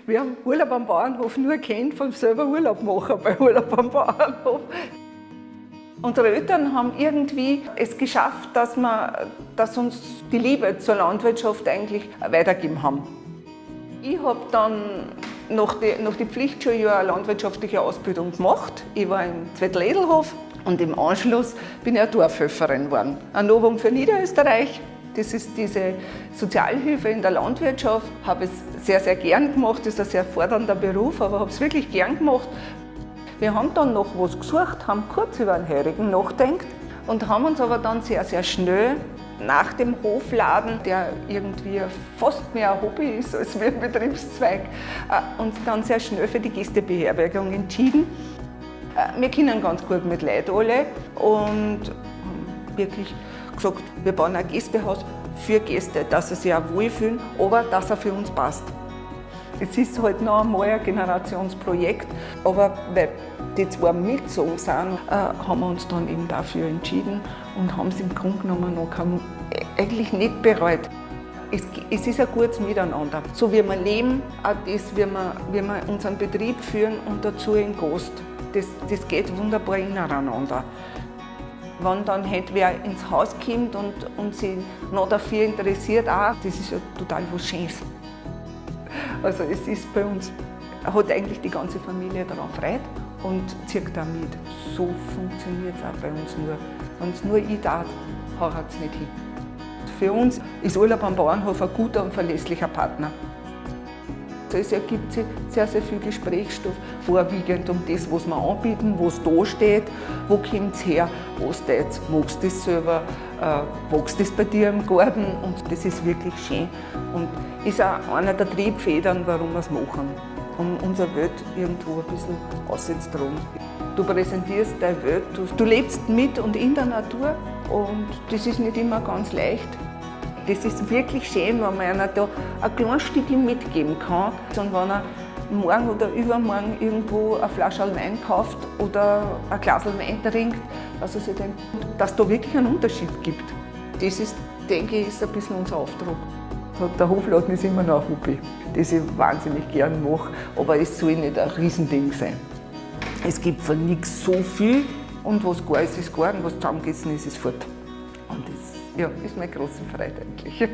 Wir haben Urlaub am Bauernhof nur kennt vom selber Urlaub machen bei Urlaub am Bauernhof. Unsere Eltern haben irgendwie es geschafft, dass uns die Liebe zur Landwirtschaft eigentlich weitergegeben haben. Ich habe dann nach die Pflichtschuljahr eine landwirtschaftliche Ausbildung gemacht. Ich war im Zwettl-Edelhof und im Anschluss bin ich eine Dorfhelferin geworden. Ein Novum für Niederösterreich. Das ist diese Sozialhilfe in der Landwirtschaft. Habe es sehr, sehr gern gemacht. Das ist ein sehr fordernder Beruf, aber habe es wirklich gern gemacht. Wir haben dann noch was gesucht, haben kurz über einen Heurigen nachgedacht und haben uns aber dann sehr, sehr schnell nach dem Hofladen, der irgendwie fast mehr ein Hobby ist als wie ein Betriebszweig, uns dann sehr schnell für die Gästebeherbergung entschieden. Wir können ganz gut mit Leuten alle und haben wirklich gesagt, wir bauen ein Gästehaus für Gäste, dass sie sich auch wohlfühlen, aber dass er für uns passt. Es ist halt noch einmal ein Generationsprojekt, aber weil die zwei mitgezogen sind, haben wir uns dann eben dafür entschieden und haben es im Grunde genommen noch kein, eigentlich nicht bereut. Es ist ein gutes Miteinander. So wie wir leben, auch das, wie wir unseren Betrieb führen und dazu in Gast. Das geht wunderbar ineinander. Wenn dann halt wer ins Haus kommt und sich noch dafür interessiert, auch, das ist ja total was Schönes. Also es ist bei uns, hat eigentlich die ganze Familie daran Freude und zieht auch mit. So funktioniert es auch bei uns nur. Wenn es nur ich tat, haut es nicht hin. Für uns ist Urlaub am Bauernhof ein guter und verlässlicher Partner. Es ergibt sich sehr, sehr viel Gesprächsstoff, vorwiegend um das, was wir anbieten, was da steht, wo kommt es her, was steht, magst du das selber, wächst das bei dir im Garten, und das ist wirklich schön und ist auch einer der Triebfedern, warum wir es machen, um unsere Welt irgendwo ein bisschen auszutragen. Du präsentierst deine Welt, du lebst mit und in der Natur und das ist nicht immer ganz leicht. Das ist wirklich schön, wenn man einer da ein kleines Stückchen mitgeben kann. Und wenn er morgen oder übermorgen irgendwo eine Flasche Wein kauft oder ein Glas Wein trinkt, dass er sich denkt, dass da wirklich einen Unterschied gibt. Das ist, denke ich, ist ein bisschen unser Auftrag. Der Hofladen ist immer noch ein Hobby, das ich wahnsinnig gern mache, aber es soll nicht ein Riesending sein. Es gibt von nichts so viel und was gar ist, ist gar und was zusammengegessen ist, ist fort. Und das, ja, ist meine große Freude eigentlich.